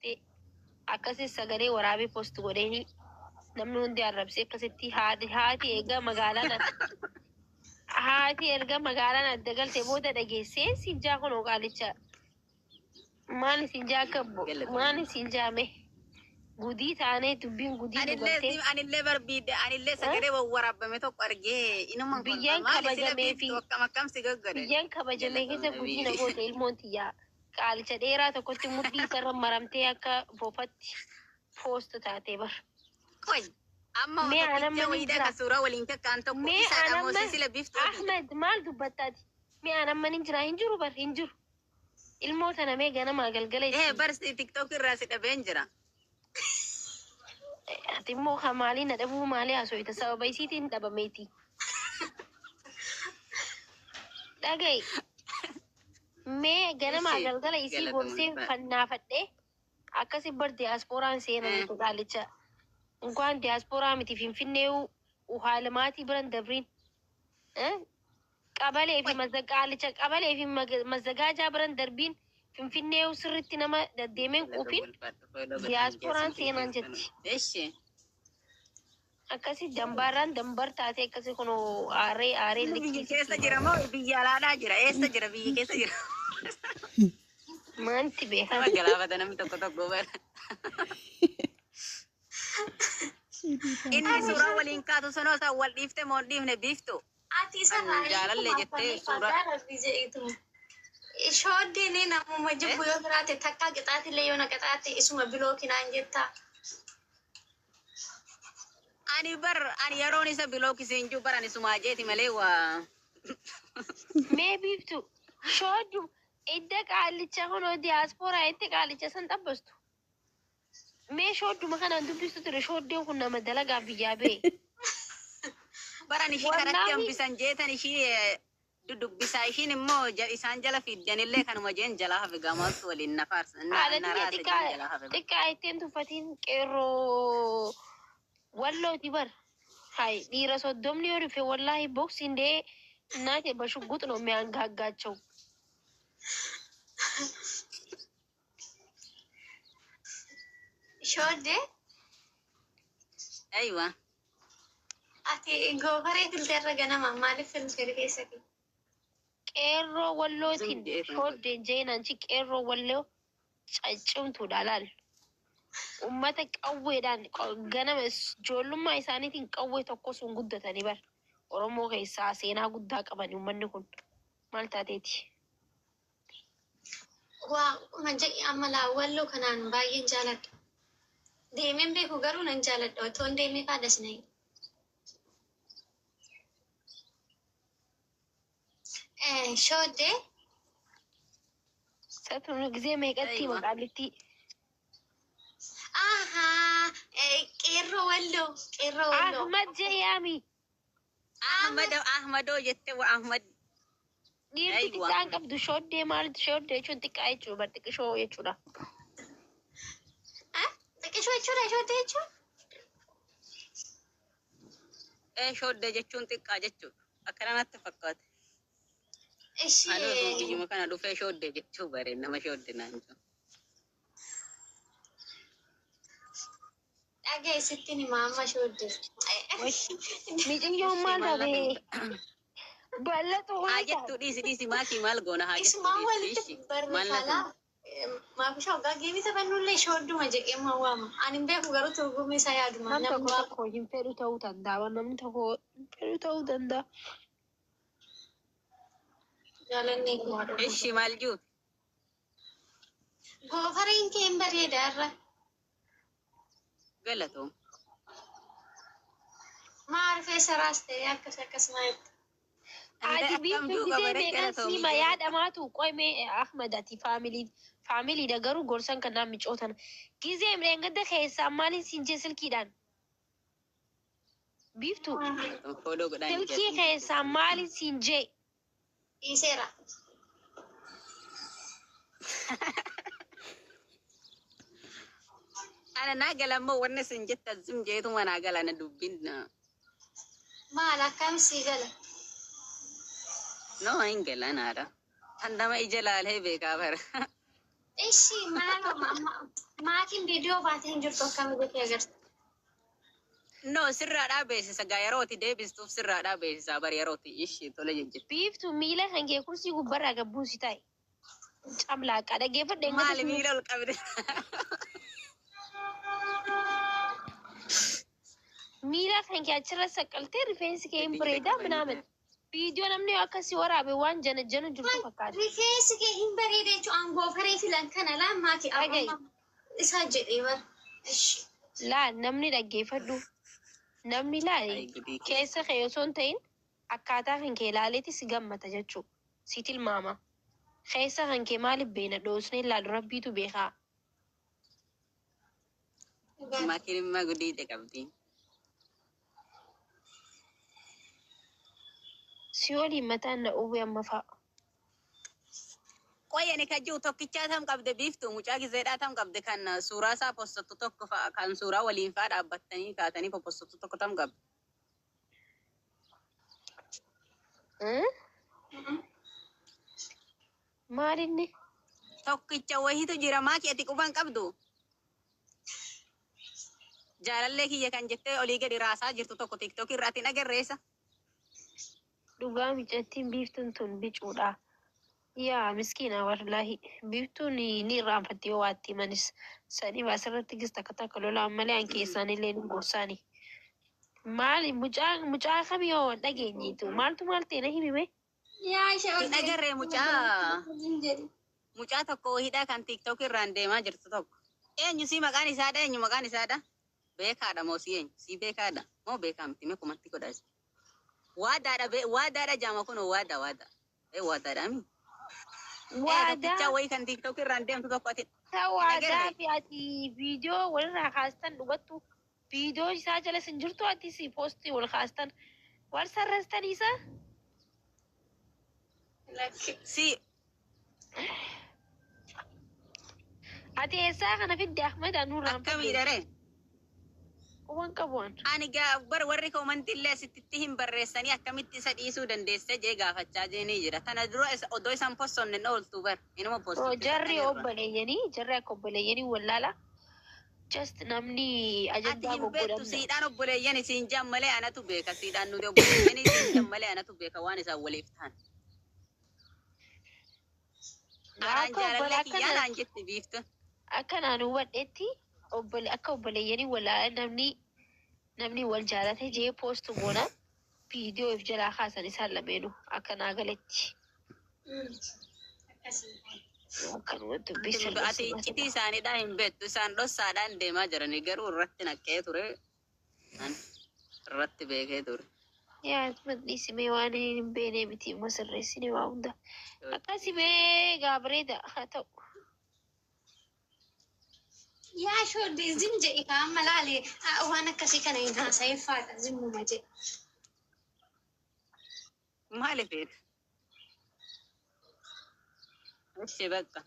jettee akkasi sagalee waraabee post godheeni namni hundi arrabsee akkasitti haati haati eega magaalaan haati erga magaalaan adda galte booda dhageessee siin jaa kunoo qaalicha maal isin jaa akka maal isin jaa mee gudii taanee dubbiin gudii nu Anillee galtee anillee barbiidde anillee sagalee wawwaraabame tokko argee inuma biyyaan maali sila kabajamee fi biiftu akkam akkam si gaggodhe. biyyaan kabajamee keessa gudii na goote ilmoon tiyyaa qaalicha dheeraa tokkotti mudhii isarra maramtee akka bofatti poost taatee bar. Qoy amma Mee tokkicha anamma ni wayiidha jira. ka suuraa waliin kakkaan tokko Mee isaadha anamma moosii sila biiftu adii. Ahmed maal dubbattaati? Mee anamma ni jira hin jiru bar hin jiru. Ilmoo tana mee ganamaa galgala Ee itti barsi tiktok irraa si dhabeen jira. Ati immoo kan maalii na dhabuu maalii haasofita sababa isiitiin dhabameeti. Dhaga'i mee ganamaa Ishi galgala isii galatoomii gorsee fa'a. fannaafadhee akkasi bar diyaasporaan seena miti qaalicha. Inkwaan diyaasporaa miti finfinnee uhaalimaatii biran dabriin. Qabalee fi Qoy qaalicha qabalee fi mazzagaajaa biran darbiin finfinnee sirritti nama deddeemeen galatoomii quufin ulfaadhu follow godhaan diyaasporaan keessan seenaan keessan. jetti. Ishi. Akkasi dambaarraan dambar taatee akkasi kun aaree aaree Inni biyya likkii keessa sitti jira moo biyya alaadhaa jira? Eessa jira? Biyya keessa jira? maanti beekan. Nama galaafata namni tokko tokko bara. Inni suuraa waliin kaatu sunoo isaan wal dhiifte moo hin dhiifne biiftu? Ati isa Kan jaalallee jettee suuraa. Rabbi jedhitu. Shooddeen namuma jibbu yoo biraate takka qixaatillee yoo na qixaate isuma bilookinaan jetta. Ani bar ani yeroon isa bilookisiin jiru bar ani sumaa jeeti malee waa. Mee biiftu shooddu idda qaalicha kunoo diyaasporaa itti qaalicha san xabbastu. Mee shoodduma kanaan dubbistu ture shooddeen kun nama dalagaa biyyaa ba'e. Bar ani ishii karatti Wallaahi hambisan jeetan ishii dudubbisaa ishiin immoo isaan jala fiiddanillee kanuma jeen jalaa hafe gamaltu waliin na faarsa na haadha na tiyya raasa jeen jalaa hafe. xiqqaa ittiin tuffatiin qeerroo wallooti bar. Hay dhiira soddomni yoo dhufe wallaahi boksiin dee እናቴ በሽጉጥ ነው የሚያንጋጋቸው። Shooddee Aywa. ati goofaree filteerra ganama maaliif filteer keessatti? Qeerroo Zum wallootiin jeetan godhe. shooddeen jeen አንቺ qeerroo walloo caccimtuudha laal. Ummata qawweedhaan ganama ijoollummaa isaaniitiin qawwee tokko sun guddatanii bar. Oromoo keessaa seenaa guddaa qaban uummanni kun maal taateeti? Waa jedhi amma laa walloo kanaan baay'een jaaladha. Deemeen beeku garuu nan jaaladha. Otoon deemee faadas na Shooddee Satu gisee meeqatti Aywa. maqaalittii ahaa qeerroo walloo qeerroo walloo. Ahmad jee yaami. Ahmad Ahmadoo jette wa Ahmad. Dhiirti Aywa. xiqqaan qabdu shooddee maal shooddee jechuun xiqqaa jechuudha bar xiqqishoo jechuudha. Xiqqishoo jechuudha shooddee jechuun. Ee shooddee jechuun xiqqaa jechuudha. Akkana natti fakkaate. Ani osoo Ishee biyyuma kana dhufee shooddee jechuu bare nama shooddee naan jiru. dhagaye sittiin hima amma shooddee. Miciyyoon Ishee maal maal taate? natti Bal'atu haa maal taate? jettu dhiisi dhiisi maakii maal goona haa jettu Isumaan dhiisi walitti dhiisi maal natti barreeffama. Maafisha hoggaa geemii taphannullee shoodduma jedhee ma waama. Ani hin beeku garuu turgumni isaa yaaduma. Nam Namni tokko waama. tokko hin fedhu ta'uu danda'a. Namni tokko hin fedhu ta'uu danda'a. Jaalanni koo. Ishi maal jiru? Goofareen kee hin bareeda irra. Galatoom. Maa rifeensa raas ta'e akkas akkas maalitti. Ande Ati akkam biiftuu duuba gisee bare meeqan galatoomii siima jee. yaadamaatu qoy mee Ahmad ati faamilii faamiliidha garuu gorsan kanaan micootana. Gisee dheengadda keessaa maaliin siin jee silkiidhaan? Biiftuu Galatoom follow godhaan silkii jeetan keessaa keessan. maaliin siin jee? Dhiiseera. Ana naa gala immoo wanni isin jettan zum jeetuma naa gala na dubbin. Maal akkam sii gala? No hin gala naadha. Kan nama ija laalee beekaa bara. Ishii maaloo amma Maatiin viidiyoo baatee hin jirtu akkami gootee agarsiisa? No, sirraadhaa beeksisa gaa yerooti deebistuuf sirraadhaa beeksisaa bari yerooti ishii tole jejjette. Biiftuu miila kan kee kursii gubbarraa gabbuusi taa'e. Camlaaqaa dhaggeeffadhe. Maali miila ol qabde? Miila kan kee achirra saqqaltee rifeensi kee hin bareedaa minaamin. Viidiyoo namni akkasii waraabe waan jana janu jirtu fakkaata. Rifeensi kee hin bareede jechuun aangoo faree filan kana laa maatii Dhaga'i. amma isaa jedhee bara. Ishi. Laal namni dhaggeeffadhu. Namni laal Ay, gudii kee. keessa kee osoo hin ta'in akkaataa kan kee ilaaleeti si gammata jechuudha. Si tilmaama. Keessa kan kee maaliif beena dhoosnee ilaalu rabbiitu beekaa. Maatiin immoo gudii ija qabdi. Si waliin mataan na uwwee amma fa'a. Qoy ani kan jiru tokkichaa tam qabde biiftuu mucaa gizeedhaa tam qabde kan suuraa isaa postottu tokko fa'a kan suuraa waliin fa'a dhaabbattanii kaatanii postottu tokko tam qabde. Maalinni? Tokkicha wahiitu jira maaki ati quban qabdu. Jaalallee kiyya kan jettee olii gadi raasaa jirtu tokko tiktookii irraa ati agarreessa. Dhugaa micattiin biiftuun tun bicuudha. Yaa miskiina wallaahi biiftuun ni irraanfatti yoo waatti himanis saniif asirratti gis takka takka lolaan malee an keessaan illee ni gorsaani. Maali mucaa mucaa kam yoo dhageenyeetu maaltu maal ta'e na himime? Yaa ishee Hin agarree mucaa mucaa tokko wahiidhaa kan tiktookii irraan deemaa jirtu tokko. Eenyu sii maqaan isaadha eenyu maqaan isaadha? Beekaadha moo sii eenyu? Sii beekaadha moo beekaa miti mee kumatti godhaa. Waadaadha waadaadha jaama kun waada waada. Ee waadaadha mi? Waadaa Tokkicha wayii kan tiktookii irraan deemtu tokko ati ta waadaa fi ati viidiyoo walirraa kaastan dhugattu viidiyoo isaa jala sin jirtu ati si poostii wal kaastan wal sarreestan isa si ati eessaa kana fidde Ahmed anuurraan akkamii daree? Waan qabu waan. Ani gaa bar warri koomantii asitti hin barreessanii akkamitti isa dhiisuu dandeesse jee gaafachaa jeenii jira. Tana dura odoo isaan postonne hin ooltu bar. Inuma postotti. Jarri obboleeyyanii jarri akka obboleeyyanii wallaala. Just namni Ati ajandaa hin beektu goggodhamna. siidhaan obboleeyyan isiin jaan malee anatu beeka. Siidhaan nuti obboleeyyan isiin jaan malee anatu beeka waan isaan waliif ta'an. Anaan Akka obbole jaalallee kiyyaa akkana naan jetti biiftu. akka naan hubadhetti obbole akka obboleeyyanii wallaala namni namni wal jaalate jee poostu goona viidiyoo if jalaa kaasan isaan lameenu akka naa galetti. Akkasii. Akkanumatti dubbii Ati sirreessi iccitii isaaniidhaa hin beektu. Isaan dhossaadhaan deemaa jiranii garuu irratti naqee ture. Ani irratti beekee ture. Yaa dhiisimee waan hin beekne miti immoo sirreessine waa hunda. Akkasimee gaa bareeda haa ta'u. Yaa shoodde zim jedhi kaa amma laale waan akkasii kana hin haasa'in faadha zimmuma jedhe. Maali feetu? Ishi bakka.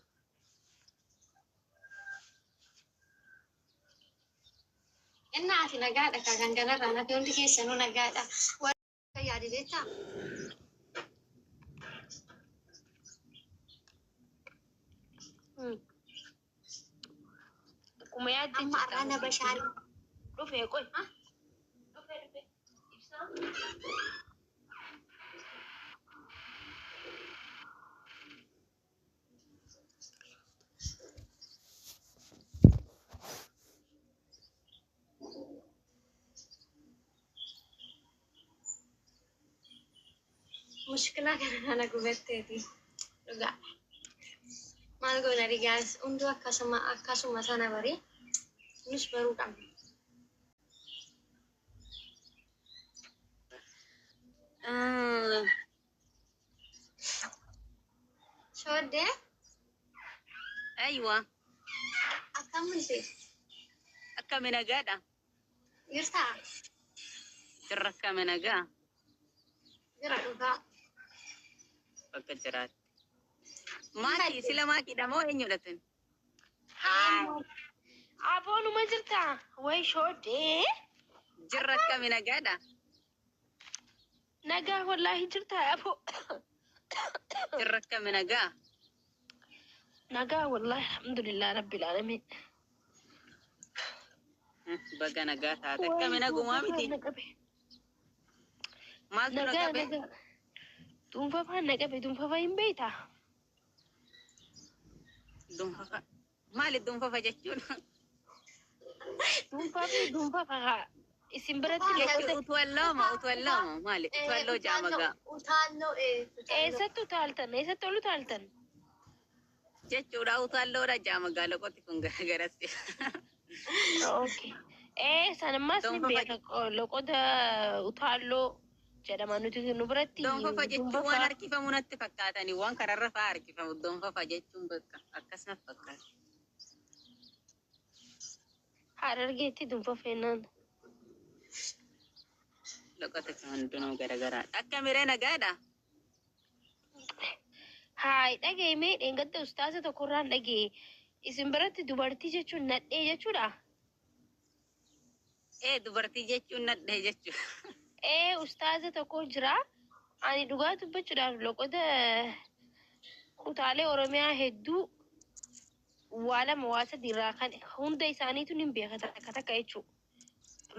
Innaa ati nagaadha kaa kan kanarraa nafi hundi keessanuu nagaadha. Warra yaade jettaa? Akkuma yaadde Amma jirta. arrana bashaan Dhufee qoy. Dhufee dhufee. Ibsaa. Mushkilaa kana kana gubatteeti. Dhugaa. Maal goona rigaas hunduu akkasuma akkasuma sana barii nus baruu qabna. Shooddee Aywa. akkam bulti? Akkami nagaadha? Jirtaa? Jirra akkami nagaa? Jira dhugaa. Bakka jiraatti. Maakii sila maakiidha moo eenyudha tun? Haa. Aboonuma jirtaa? Way shooddee. Jirra akkami nagaadha? Nagaa wallaahi jirtaa aboo. Jirra akkami nagaa? Nagaa wallaahi alhamdulillah rabbil alamin. Baga nagaa taate. Akkami nagumaa miti? Na qabe. Maaltu na Nagaa qabe? Nagaa. Dhuunfafaan na qabe, dhuunfafaa hin beektaa? Dhuunfafa. Maali dhuunfafa jechuun? Dhuunfaa fi dhuunfafa isin biratti Jechuun loqoda utuwalloo utuwalloo maali? Utuwalloo jaamagaa. Utaaloo. Eessatti utaaltan? Eessatti ol utaaltan? Jechuudha utaalloodha jaamagaa loqotti kun garagaratti. Okay. Sanammaas ni Dhuunfafa beeka, loqoda utaalloo jedhama nuti nu biratti. Dhuunfafa jechuun waan Dhuunfafa. Harkifamu natti fakkaatanii waan kararra fa'aa harkifamu dhuunfafa jechuun bakka akkas natti fakkaata. Harargeetti dhuunfafa jennaan. Loqota kun hundinuu garagaraadha. Akka miree nagaadha. Haay, dhagee dheengadda ustaaza tokkorraan dhagee, isin biratti dubartii jechuun nadhee jechuudha. Ee, dubartii jechuun nadhee jechuudha. Ee, ustaaza tokko jira. Ani dhugaa dubbachuudhaaf loqoda kutaalee Oromiyaa hedduu waa lama waa sadi irraa kan hunda isaaniitu nin beeka takka takka jechuudha.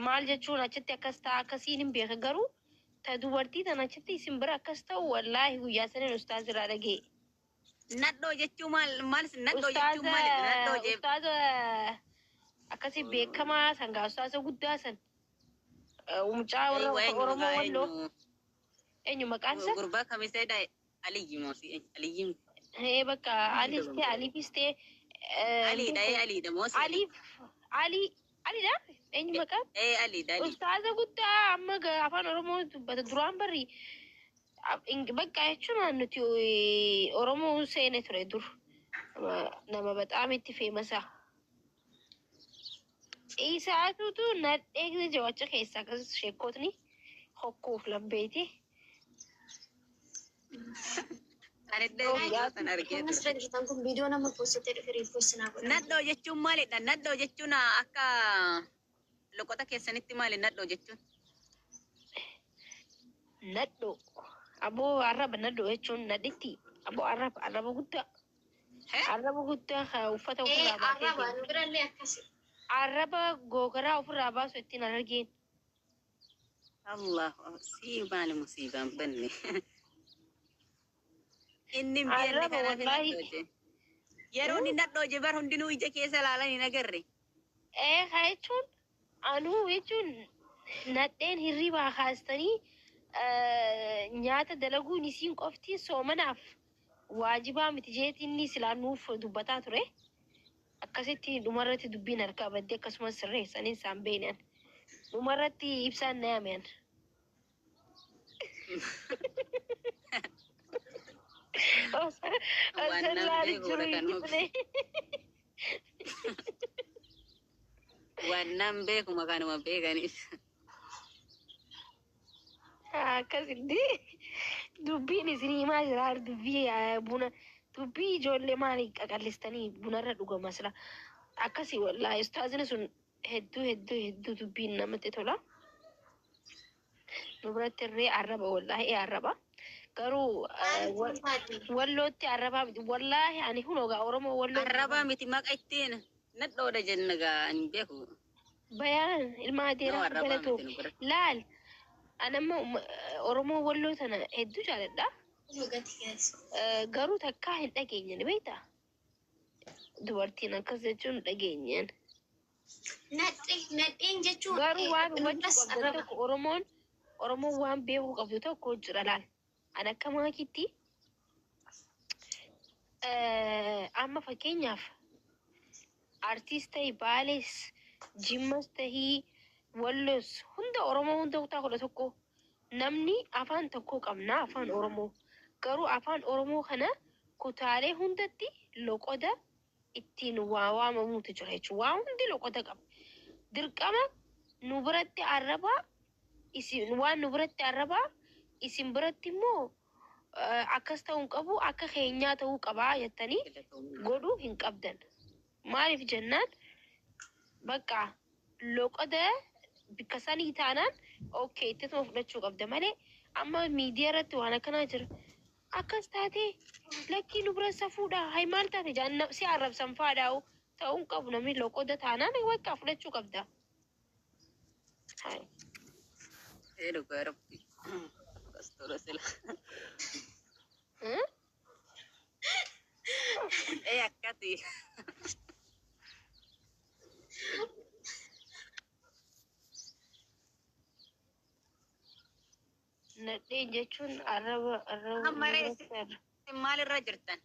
Maal jechuun achitti akkas ta'a akkasiin hin beeka, garuu ta dubartii tan achitti isin bira akkas ta'u wallaahi guyyaa saniin ustaaza irraa dhagee. Nadhoo jechuun maal maal nadhoo jechuun Ustaaza maalidha? Nadhoo jee ustaaza akkasii beekamaa san gaa, ustaaza guddaa san, mucaa warra Eenyu Oromoo maqaa Walloo eenyu? Eenyu maqaan isaa? Gurbaa kamiseedha? Aliyyi moo si Aliyyi? Ee, bakka Aliis ta'e Aliifis ta'e Aliidha, ee, Aliidha moo si? Aliif Ali Aliidha, eenyu maqaan? Ee, Aliidha, Ali. Ustaaza guddaa amma afaan Oromoo dubbata duraan barri bakka jechuun nuti Oromoo seene ture dur nama bataam itti feemasaa. Isaatutu nadhee jawacha keessaa akkas sheekotni hokkuuf lambeeti. Ani illee viidiyoo sana argee Inni ture. asirra jirtan kun viidiyoo nama poostee dhufe repost naa godhan. Nadhoo jechuun maalidha? Nadhoo jechuun akka loqota keessanitti maali nadhoo jechuun? Nadhoo. Aboo, arraba nadhoo jechuun nadhitti. Aboo, arraba arraba guddaa. Hee? Arraba guddaa kan uffata Ee, ofirraa baasee arraba nu birallee akkasi. Arraba googaraa ofirraa baasu ittiin argeen. Allah, sii maali musiibaan banne? Inni hin beekne Arraba kanaaf wallaahi. nadhoo jee. Yeroo inni nadhoo jee bar hundinuu ija keessa ilaalan hin agarre. Ee, haa jechuun anuu jechuun nadheen hirribaa kaastanii nyaata dalaguun isiin qofti soomanaaf waajibaa miti jeeti inni silaa nuuf dubbataa ture. Akkasitti dhumarratti dubbiin harkaa baddee akkasumas sirreessanii isaan beeknan. Dhumarratti ibsaan na yaameen. Waan Osoo namni laalu beekuudha jiru kan hin Waan nam beekuma kanuma beekanis. Akkasitti dubbiin isin himaa jira, dubbii buna, dubbii ijoollee maali qaqallistanii bunarra dhugama sila akkasi. Wallaahi ustaazni sun hedduu hedduu hedduu dubbiin namatti tola. Nu biratti irree arraba, wallaahi arraba. Garuu Wallootti arrabaa miti, wallaahi ani kun ogaa Oromoo Walloo. Arrabaa miti, maqa ittiin nadhoodha jenna gaa, ani hin beeku. Bayaan ilma Yoo adeeraa arrabaa galatoo miti nu biratti. Laal, anamma Oromoo Walloo tana hedduu jaaladha. Dhugatti keessa. Garuu takkaa hin dhageenye, ni beektaa? Dubartiin akkas jechuun dhageenyeen. Nadheen jechuun Garuu waan hubachuu nutas qabdu arraba. tokko, Oromoon waan beekuu qabdu tokko jira, laal. Ani akka maakitti amma fakkeenyaaf artiis ta'ii, Baalees, Jimmas ta'ii, Walloos, hunda Oromoo hunda kutaa 11 namni afaan tokko qabna, afaan Oromoo. Garuu afaan Oromoo kana kutaalee hundatti loqoda ittiin waa waamamuutu jira jechuudha. Waa hundi loqoda qaba. Dirqama nu biratti arrabaa isin waan nu biratti arrabaa isin biratti immoo akkas ta'uu hin qabu, akka keenyaa ta'uu qabaa jettanii godhuu hin qabdan. Maaliif jennaan, bakka loqoda bikka sanii taanaan okay ittituma fudhachuu qabda malee amma miidiyaa irratti waan akkanaa jira. Akkas taatee lakkii nu bira safuudha hay maal taate jaan si arrabsan faadhaa'u ta'uu hin qabu. Namni loqoda taanaan bakka fudhachuu qabda. Hai. Ee dhugaa rabbi. Akkas ture sila. Hmm? Ee akkasi. Nadheen jechuun arraba arraba. Amma reessi maalirra jirtan?